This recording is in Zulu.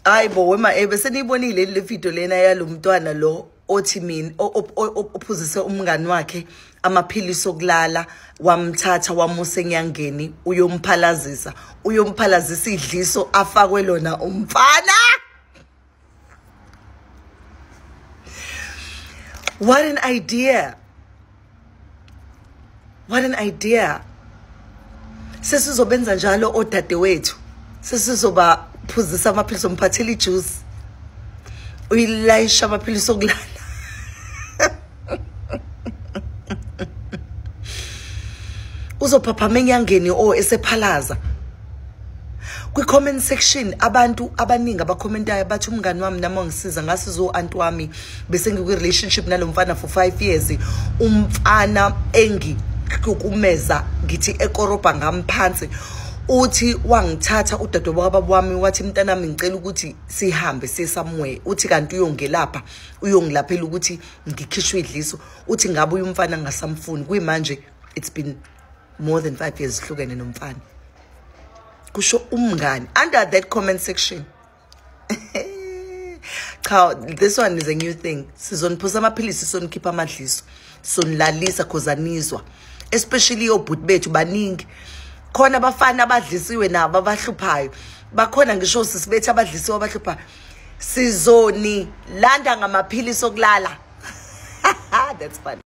Hayi bo wema bese niyibonile le video lena yalomntwana lo othi mina ophuzise umngani wakhe amaphilisi okulala, wamthatha wamusa enyangeni, uyomphalazisa idliso afakwe lona umfana. What an idea. What an idea. Sesizobenza njalo odadewethu. Sesizoba phuzisa amaphilisi, umphathela ijuice, uyilayisha amaphilisi okulala. Uzophaphama enyangeni o esephalaza. Kwi-comment section abantu abaningi abakhomentayo bathi umngani wami nami wangisiza, ngasiza u-anti wami, bese ngikwi-relationship nalo mfana for 5 years. Umfana engihlukumeza ngithi ekorobha ngamphansi, uthi wangithatha udadewabo kababa wami, wathi mntanami ngicela ukuthi sihambe siye somewhere. Uthi kanti uyongelapha, uyongilaphela ukuthi ngikhishwe idliso. Uthi ngabe umfana ngasamfuni. Kuyimanje it's been more than 5 years hlukene nomfana, kusho umngani under that comment section. Cha, this one is a new thing. Sizoniphuza amaphilisi, sizonikhipha amadliso, sonilalisa cause anizwa, especially obhuti bethu baningi. Khona abafana abadlisiwe nabo abahluphayo, bakhona ngisho sisi bethu abadlisiwe abahluphayo. Sizoni landa ngamaphilisi okulala. That's funny.